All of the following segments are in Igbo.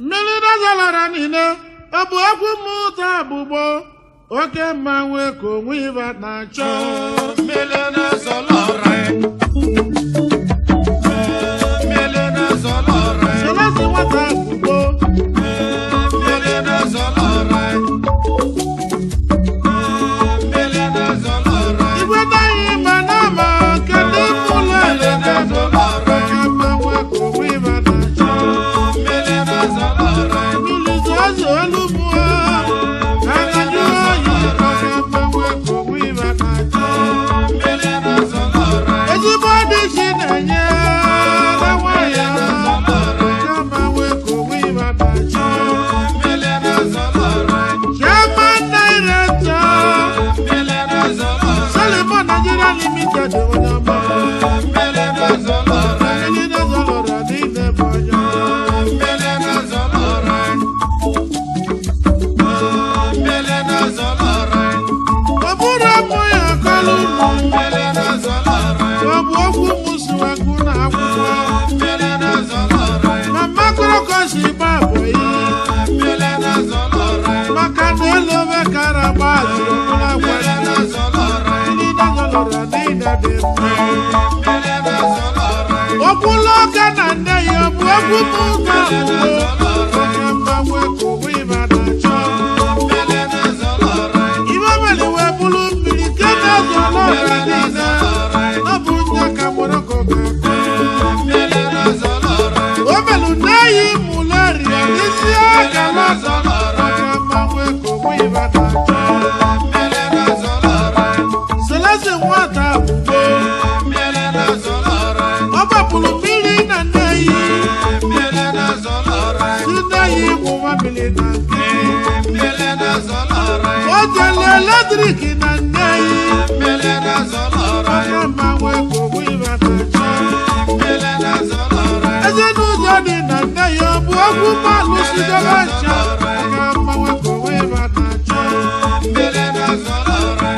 Mmiri dazalara niile, ọ bụ okwu mmụta agbụgbọ oke mmanwụ ka onwe ịba na-achọ. Mmiri na-azọlọrọ, mmiri na-azọlọrọ, Selesi nwata agbụgbọ. Mmiri na-azọlọrọ, mmiri na-azọlọrọ, Igwe naghị ma na ama kedu mụlụ ele na-azọlọrọ, oke mmanwụ ka onwe ịba na-achọ. Mmiri na-azọlọrọ, Mmiri zọzọ olu mmụọ agajụ oyi oke mmanwụ ka onwe ịba na-achọ. Mmiri na-azọlọrọ, Ezigbo dị chi na-enye na nwanyị oke mmanwụ ka onwe ịba na-achọ. Mmiri na-azọlọrọ, Chairman Director, mmiri na-azọlọrọ, Solomon Nigeria Limited, onye ọma. Mmiri na-azọlọrọ, Mmiri na-ezolọrọ niile bụ onye ọma. Mmiri na-azọlọrọ, mmiri na-azọlọrọ, Ọ bụrụ mụ ya akọlụ ụmụ, mmiri na-azọlọrọ, ọ bụ okwu mụ siwakwu na akwụkwọ. Mmiri na-azọlọrọ, Ma mmakọrọkọ si gba bụ yi, mmiri na-azọlọrọ, maka na elu ome kara gba azụrụ ọbụla gwa mmiri na-azọlọrọ, mmiri na-ezolọrọ niile dị mma. Mmiri na-azọlọrọ, Okwulu ọka na nne ya ọ bụ okwu mụ ka akwụkwọ. Oke mgbanwe ka ụwa ịba na-achọ. Mmiri na-azọlọrọ, Ibe mere wee bụrụ mmiri nke na-ezolo ọra niile. Ọ bụ nya ka mgbọrọgwụ ga-akụ. Mmiri na-azọlọrọ, O melu n'eyi mụleria n'isi akala ọzọ. Oke mgbanwe ka ụwa ịba na-achọ. Mmiri na-azọlọrọ, Selesi nwata akwụkwọ. Mmiri na-azọlọrọ, Ọ gbapụrụ mmiri na nne yi. Mmiri na-azọlọrọ, Si nne yi gwụwa mmiri na nkịtị. Mmiri na-azọlọrọ, O jele eletrik na nne yi. Mmiri na-azọlọrọ, Oke mgbanwe ka ụwa ịba na-achọ. Mmiri na-azọlọrọ, Ezinụlọ dị na nne ya ọ bụ okwu mmanụ sidebe ncha aka mmanwe ka onwe ịba na-achọ. Mmiri na-azọlọrọ,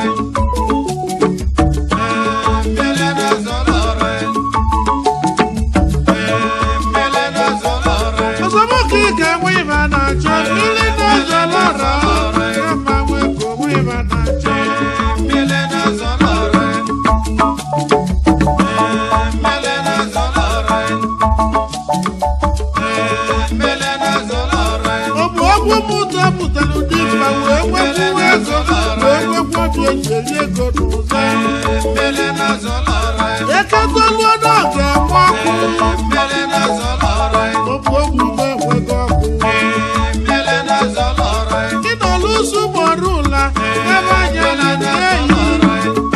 mmiri na-azọlọrọ, mmiri na-azọlọrọ, Ọsọmọkụ ike nwe ịba na-achọ mmiri na-ezolọrọ aka mmanwe ka onwe ịba na-achọ. Mmiri na-azọlọrọ, mmiri na-azọlọrọ, mmiri na-azọlọrọ, Ọ bụ okwu mụta pụtara ụdị mma wee nwekwuo ego wee nwekwu obi eji eri ego n'ụzọ. Mmiri na-azọlọrọ, Eketoluo na ọ ga-enwe ọkụ. Mmiri na-azọlọrọ, Ọ bụ okwu m enweghị ọkụ. Mmiri na-azọlọrọ, Ịnọlụsụ mọrụ ụla ebe anya na nne yi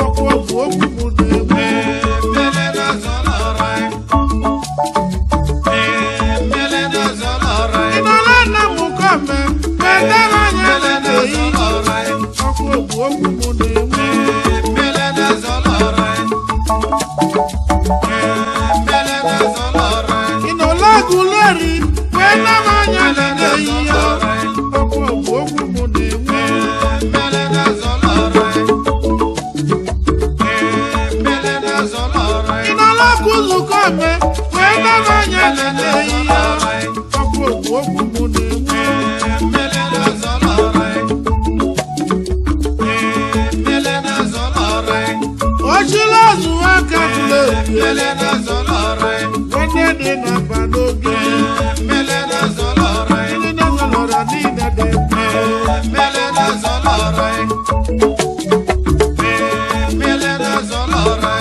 ọkụ ọgwụ okwu mụ na-enwe. Mmiri na-azọlọrọ, mmiri na-azọlọrọ, Ịnọla nna m kọme edere anya na nne yi ọkụ ọgwụ okwu mụ na-enwe. Mmiri na-azọlọrọ, mmiri na-azọlọrọ, Ịnọla guleri wee nama anya na nne yi ya ọkụ ọgwụ okwu mụ na-enwe. Mmiri na-azọlọrọ, mmiri na-azọlọrọ, Ịnọla ọkụ nzukọ me wee nama anya na nne yi ya ọkụ ọgwụ okwu mụ na-enwe. Mmiri na-azọlọrọ, mmiri na-azọlọrọ, Ọchịla azụ aka tụrụ ewu mmiri na-azọlọrọ, nwanne dị na mba n'oge. Mmiri na-azọlọrọ, Ndị na-ezolọrọ niile dị mma. Mmiri na-azọlọrọ, mmiri na-azọlọrọ,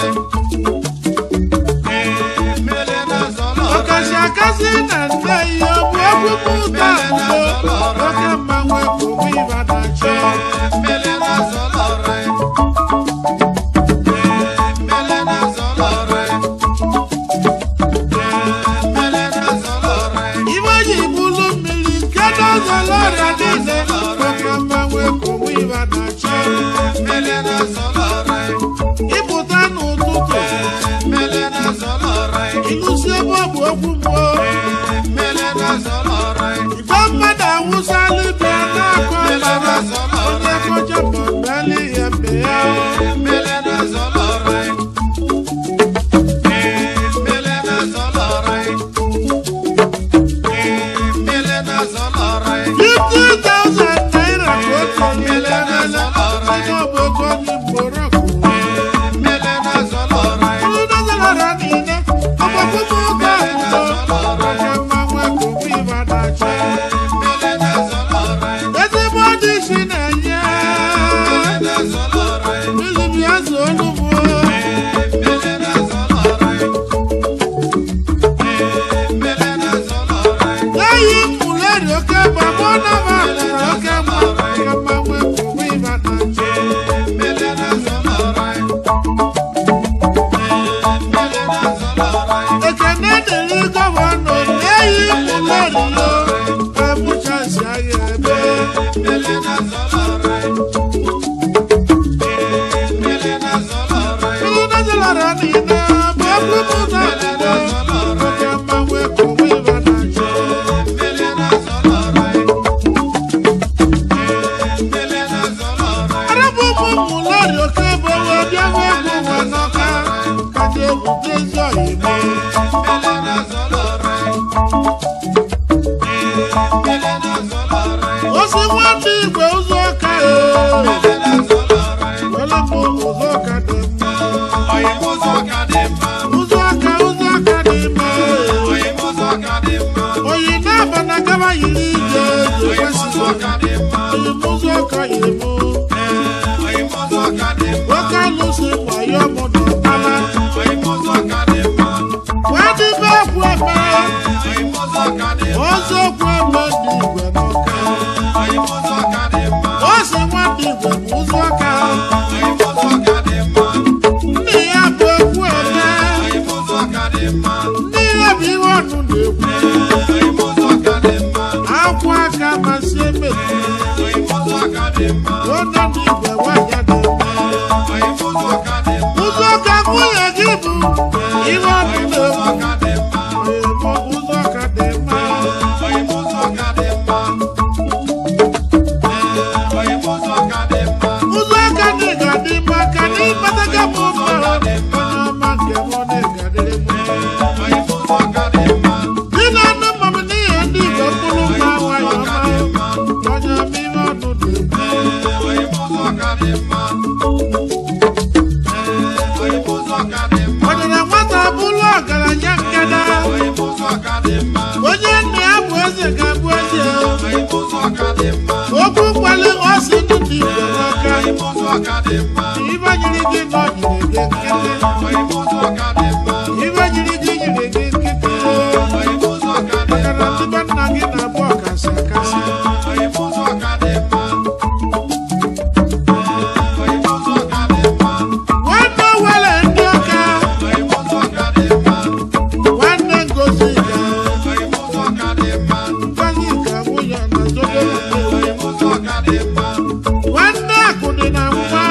mmiri na-azọlọrọ, Ọkasị akasị na nne ya ọ bụ egwu mụta akpụkpọ oke mmanwụ bụ onwe ịba na-achọ. Mmiri na-azọlọrọ, mmiri na-azọlọrọ, mmiri na-azọlọrọ, Ibe ji bụlụ mmiri nke na-ezolọrọ niile oke mmanwụ bụ onwe ịba na-achọ. Mmiri na-azọlọrọ, Ịpụta n'ụtụtụ mmiri na-azọlọrọ, ịlụsi ebe ọ bụ okwu mmụọ mmiri na-azọlọrọ, igwe mmadụ awụsala ibe na-akọ ọbara onye kọcha ma meli ya mbe ya. Mmiri na-azọlọrọ, mmiri na-azọlọrọ, mmiri. Oke bụ mụ na m apụtara oke mma ka mma nwee kwụwa ịba na nche. Ekene dịrị gọvanọ na-eyi mụlọrịyo emụchasi agha ebe. Mmiri na-ezolọra niile bụ okwu mụ na akpụkpọ oke mma nwee kwụwa ịba na nche. Arabụ ụmụ mụlọrị oke bụ wee bịa nwee egwu nwa n'ọka ka ndị ebute ezi ọyịme. Osi nwanne igwe ụzọ ọka ee wele m ụzọ ọka dị mma. Ụzọ ọka, ụzọ ọka dị mma ee. Oyi na-aba na gaba yiri ije eji kwesịrị oyi m ụzọ ọka yiri mụ. Nwoke alụsị wayo mụ na ọkpala. Nwadị be ekwu eme ọzọ okwu eme ndị igwe n'ọka. O si nwadị igwe bụ ụzọ ọka. Nne ya bụ ekwu eme. Nne ya bụ ihe ọnụ na-ekwu. Akwụ aka masị eme. Onye ndị igwe nwanyị dị mma. Ụzọ ọka nwunye gị bụ ihe ọnụ na-ekwu. Ee, ụzọ ọka dị mma. Ụzọ aka dị ga-adị mma ka na ịkpataga m mma onye ọma nke mụ na ịgadịrị m. Dị na anụ mma m n'ihe ndị Igbo mkpụrụ mma nwayọ ọma onye ọma ihe ọnụ na-ekwu. Ọdịna nwata bụrụ ọgaranya nkada onye nna ya bụ eze ga-abụ eze. Okwu mkpali ọ sị ndị Igbo n'aka ibe nyiri gị nọ nyiri gị nkịtị ibe nyiri gị nyiri gị nkịtị maka na ndị be nna gị na-abụ ọkasị akasị. Nwanne were ndị ọka nwanne Ngozi ka Ngozi ka nwunye na zobere nwanne akụ dị na nwa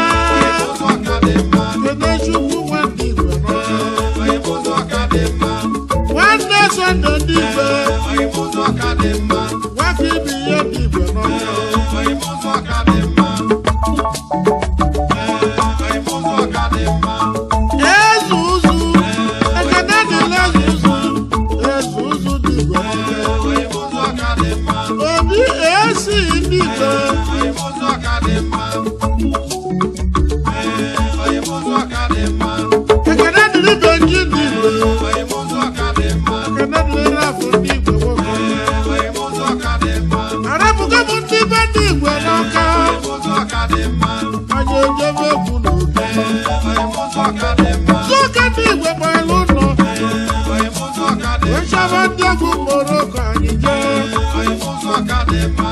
Kenechukwu nwanne Igwe n'ọka nwanne Sọnde ndị Igwe nwaka ibi ihe ndị Igwe n'ọka. Eze ụzụ ekene dịla eze ụzụ eze ụzụ dị Igwe n'ọka obi esi ndị Igwe. Ekene dịrị Benji ndị Igwe. Ekene dịrị Rafụ ndị Igwe nwoke. Arapụgo m ndị be ndị Igwe n'ọka anyị ejebe egwu n'oge Zụka ndị Igwe gbara ụlọ wechaba ndị egwu Moroko anyị jee.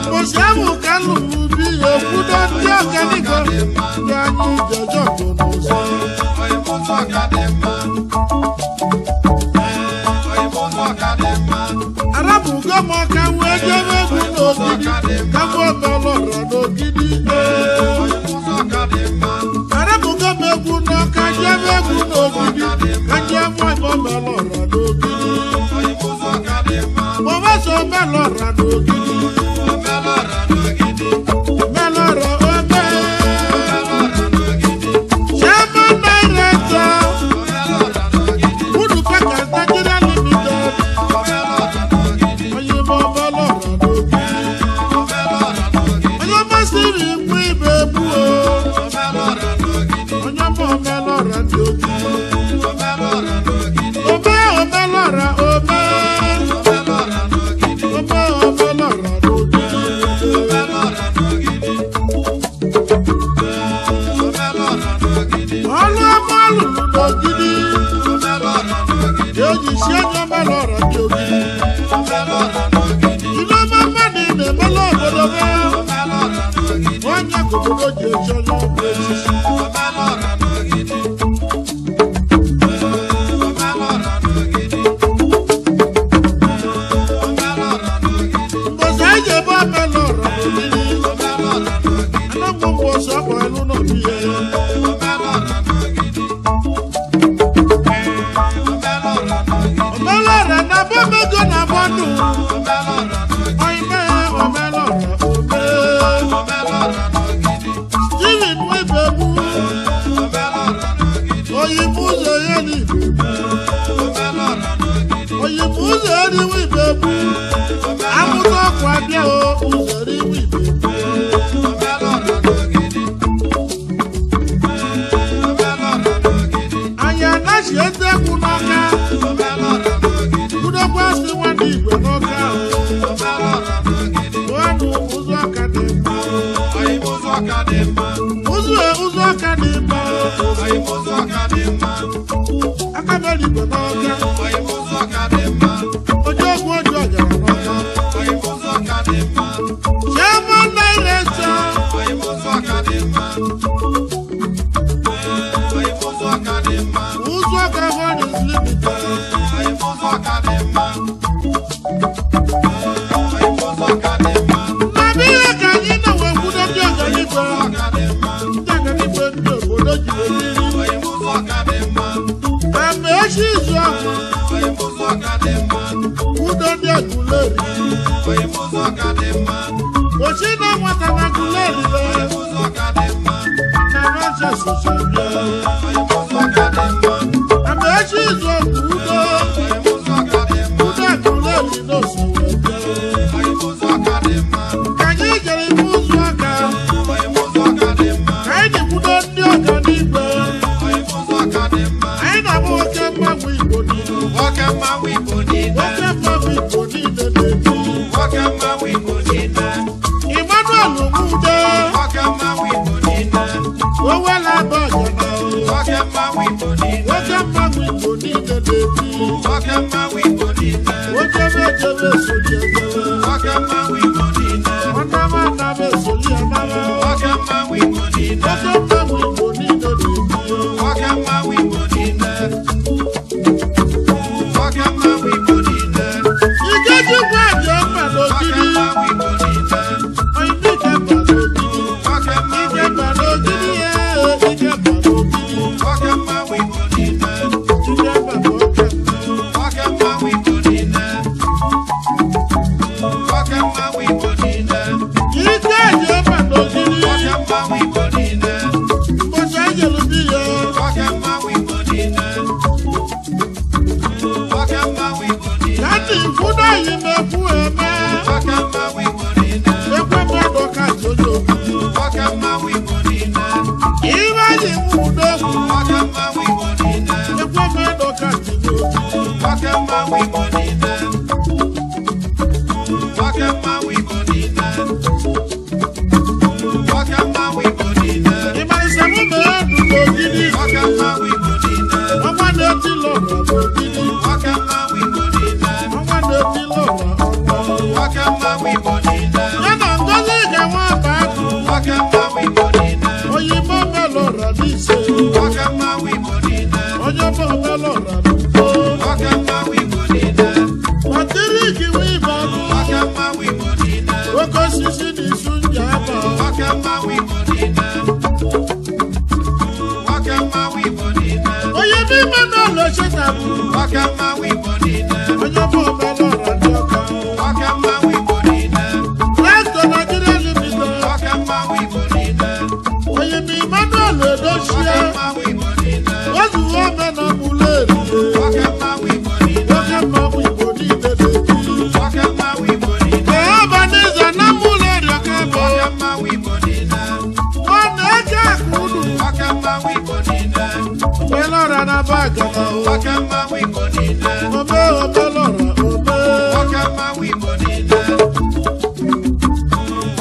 Ụbọchị ahụ ka lụrụ bi ya ekwudo ndị ọganigo ndị anyị jejọpụ n'ụzọ. Arapụgo m ọka wee jebe egwu n'ogidi ka m omelọrọ n'ogidi ee. Arapụgo m egwu n'ọka jebe egwu n'ogidi ka njem nwanyị omelọrọ n'ogidi. Mọ̀mọ́sọ omelọrọ n'ogidi. Omelọrọ ome. Chairman Director, Kudu Packers Nigeria Limited. Onye ime omelọrọ n'ogidi. Onye masịrị mgbe ibe egbu o. Onye ọma omelọra ndị ogidi. Ome omelọra ome. Ome omelọra n'ogidi. Ọlụ ọma lụrụ n'ogidi. Eji si onye omelọra ndị ogidi. Ibe ọma mmadụ dobe. Onye ka obodo ji echi onye ọbụ echichi. Mbọsị anyị ji ebe Omelọra n'Ogidi. Anamụ mbọsị ọkpọ elu n'obi ya. Omelọra na abọmego na abọndụ. Oime Omelọra ome. Steven Nwibegbu. Oyibo ụzọ ya n'Igbo. Oyibo ụzọ eriwe Ibegbu. Amụta ọkụ abịa o, ụzọ eriwe Ibegbu. Anyị anaghị ete egwu n'ọka. Kwudokwa sị nwanne igwe n'ọka o. Nwanne ụzọ ọka dị mma. Ụzọ ụzọ ọka dị mma. Aka mere igwe n'ọka. Ojú ogwu ojú ọjara n'ọka. Chairman Director. Ụzọ ọka Holdings Limited. Na ihe ka anyị na-wee kwudo ndị ọganigwe. Ndị ọganigwe ndị obodo ji wee biri. Ama echi izu ahụ, kwudo ndị Aguleri. Ochi na nwata na Aguleri le. Na Rogers Osobia. Ama echi izu ahụ kwudo. Kwudo Aguleri n'oso wee bịa. Ka anyị jere ibu ụzọ aka. Ka anyị na-ekwudo ndị ọganigwe. Anyị na-abụ oke mmanwụ Igbo niile. Oke mmanwụ Igbo niile. Oke mmanwụ Igbo niile na-ebi. Oke mmanwụ Igbo niile. Emmanuel Nwude. Oke mmanwụ Igbo niile. Owela Abagana. Oke mmanwụ Igbo niile. Oke mmanwụ Igbo niile na-ebi. Oke mmanwụ Igbo niile. Ojebe ejebe esoli ejebe. Oke mmanwụ Igbo niile. Ọnama anama esoli anama. Oke mmanwụ Igbo niile. Oke mmanwụ Igbo niile na-ebi. Oke mmanwụ Igbo niile. Oke mmanwụ Igbo niile. Ikechukwu Aja mma Oke n'Ogidi. mmanwụ Igbo niile. Oyinbo Ike mma n'Ogidi. Oke mmanwụ Ike Igbo mma n'Ogidi ee, Ike mma n'Ogidi. Oke mmanwụ Igbo niile. Ike mma bụ oke mmanwụ. Oke mmanwụ Igbo niile. Oke mmanwụ Igbo niile. Ike Aja mma n'Ogidi. Oke mmanwụ Igbo niile. Mbọchị anyị jere bi ya. Oke mmanwụ Igbo niile. Oke mmanwụ Igbo niile. Na ndị nkwudo anyị na-ekwu eme. Oke mmanwụ Igbo niile. Ekwe mmadụ ka onye Ogidi. Oke mmanwụ Igbo niile. Ibe anyị nwudo egwu. Oke mmanwụ Igbo niile. Ekwe mmadụ ka onye Ogidi. Oke mmanwụ Igbo niile. Oke mmanwụ Igbo niile. Oke mmanwụ Igbo niile. Ịmarịsị mụ ma edu n'Ogidi. Oke mmanwụ Igbo niile. Ọnwa na-eti lọra n'Ogidi. Oke mmanwụ Igbo niile. Ọnwa na-eti lọra ọnwa. Oke mmanwụ Igbo niile. Ya na Ngozi ga-enwe akpa akụ. Oke mmanwụ Igbo niile. Oyinbo melọra n'ise. Oke mmanwụ Igbo niile. Onye ọma melọra n'ugbo. Oke mmanwụ Igbo niile. Patrik Wibanụ. Oke mmanwụ Igbo niile. Oke osisi na isu nji aba. Oke mmanwụ Igbo niile. Oke mmanwụ Igbo niile. Onye n'ime n'ụlọ chetabụ. Oke mmanwụ Igbo niile. Onye ọma omelọra ndị ọka. Oke mmanwụ Igbo niile. Rector Nigeria Limited. Oke mmanwụ Igbo niile. Onye ma Emmanuel Oke Edochie. mmanwụ Igbo niile. Ozuo ome na Muleri. Oke mmanwụ Igbo niile. Oke mmanwụ Igbo niile na-ebi. Oke mmanwụ Igbo niile. Ee, Ọbaniza na Muleri ọka bụ. Oke mmanwụ Igbo niile. Ọ na-eke akụ unu. Oke mmanwụ Igbo niile. Omelọra na Bagana o. Oke mmanwụ Igbo niile. Ome omelọra ome. Oke mmanwụ Igbo niile.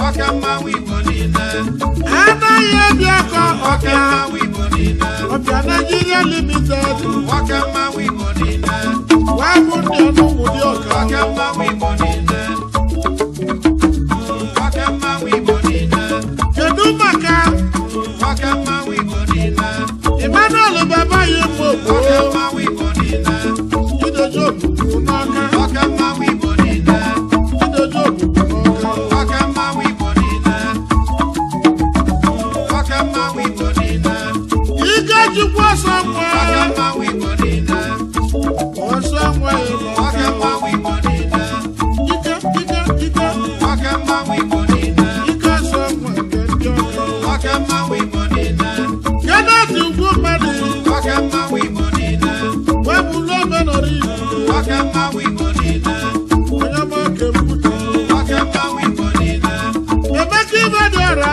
Oke mmanwụ Igbo niile. Anaghị ebi akọ Oke ọbịa. mmanwụ Igbo niile. Ọbịa Nigeria Limited. Oke mmanwụ Igbo niile. Wee bụ ndị ọnụ ụmụ dị ọka. Oke mmanwụ Igbo niile. Oke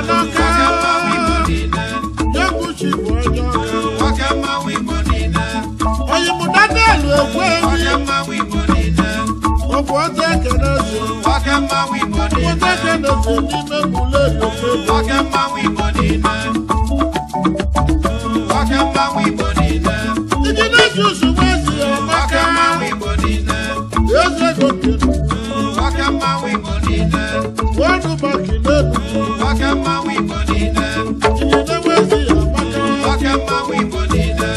n'ọka. Oke mmanwụ Igbo niile. Yọnguchi bụ onye ọka. Oke mmanwụ Igbo niile. Oyimụ Daniel Ekwewi. Oke mmanwụ Igbo niile. Ọbụ ọtọ ekene eze. Oke mmanwụ Igbo Ọtọ niile. ekene eze n'ime Buleri Ofebo. Oke mmanwụ Igbo niile. Oke mmanwụ Igbo niile. Iji na-eji usoro ezi Oke ọmaka. mmanwụ Igbo niile. Eze ego kenu. Oke mmanwụ Igbo niile. Wọnụ baki n'elu. Oke mmanwụ Igbo niile. Iji na-enwe ezi ọmaka. Oke mmanwụ Igbo niile.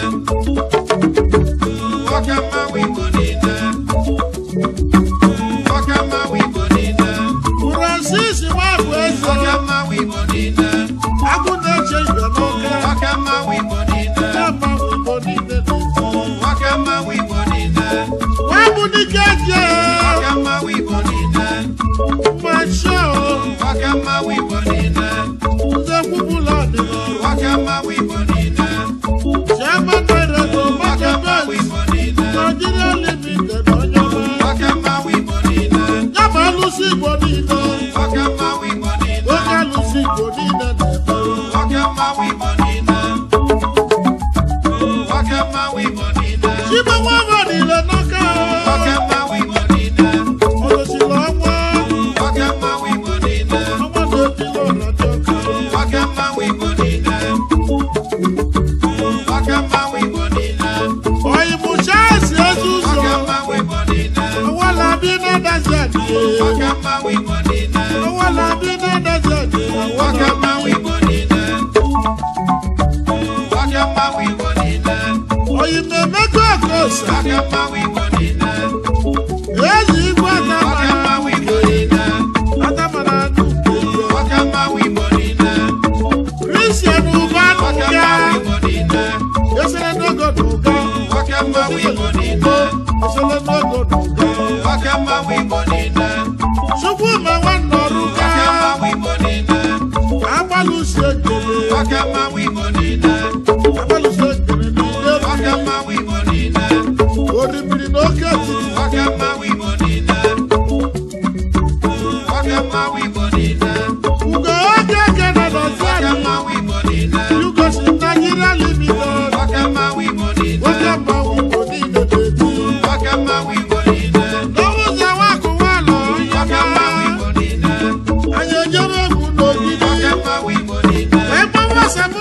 Oke mmanwụ Igbo niile. Oke mmanwụ Igbo niile. Francis Nwabụ eze. Oke mmanwụ Igbo niile. Agụ na-eche ibe n'ọka. Oke mmanwụ Igbo niile. Ya mmanwụ Igbo niile na-eti. Oke mmanwụ Igbo niile. Nwabụ dike je. Oke mmanwụ Igbo niile. Mmasị o. Oke mmanwụ Igbo niile. Nze kwupụla ọdịnala. Oke mmanwụ Igbo niile. Chairman Director Oke Market mmanwụ Bank, Igbo niile. Nigeria Limited, onye ọma. Oke mmanwụ Igbo niile. Ya ma alụsị Igbo niile. Oke mmanwụ Igbo niile. Oke alụsị Igbo niile na-eme. Oke mmanwụ Igbo niile. Oke mmanwụ Igbo niile. Chigbo nwa ọma niile n'ọka. Oke mmanwụ Igbo niile. Ọlụsịla ọnwa. Oke mmanwụ Igbo niile. Ọnwa na-etili ọra dị ọka. Oke mmanwụ Igbo niile. Oke mmanwụ Igbo niile. Ọyịmụcha esi ezi ụzọ. Oke mmanwụ Igbo niile. Ọnwa na-abị na-adazi adị. Oke mmanwụ Igbo niile. Ọnwa na-abị na-adazi adị. Ọnwa Oke na-abị. mmanwụ Igbo niile. Oke mmanwụ Igbo niile. Ọyịmemeka Okosa. Oke mmanwụ Igbo niile. Eze igwe Oke Atamara. mmanwụ Igbo niile. Atamara nnukwu ego. Oke mmanwụ Igbo niile. Christian Uba Oke Nuga. mmanwụ Igbo niile. Esere n'ogo n'ụga. Oke mmanwụ Igbo niile. Esere n'ogo n'ụga. Oke mmanwụ Igbo niile. Chukwuma nwanne ọrụga. Oke mmanwụ Igbo niile. Agbalụsi ekele. Oke mmanwụ Igbo niile. Agbalụsi ekele n'ile. Oke mmanwụ Igbo niile. Orimiri n'oke etiti. Oke mmanwụ Igbo niile. Oke mmanwụ Igbo niile. Ugo oge ekene Oke nọzianị. mmanwụ Igbo niile. Yugosi Nigeria Limited. Oke mmanwụ Igbo niile. Oke mmanwụ Igbo niile na-eti. Oke mmanwụ Igbo niile. N'ọwụzọ nwakụ nwalọ onye Oke mmanwụ ọma. Igbo niile. Anyị ejebe egwu n'ogidi. Oke mmanwụ Igbo niile. Ebe nwasa m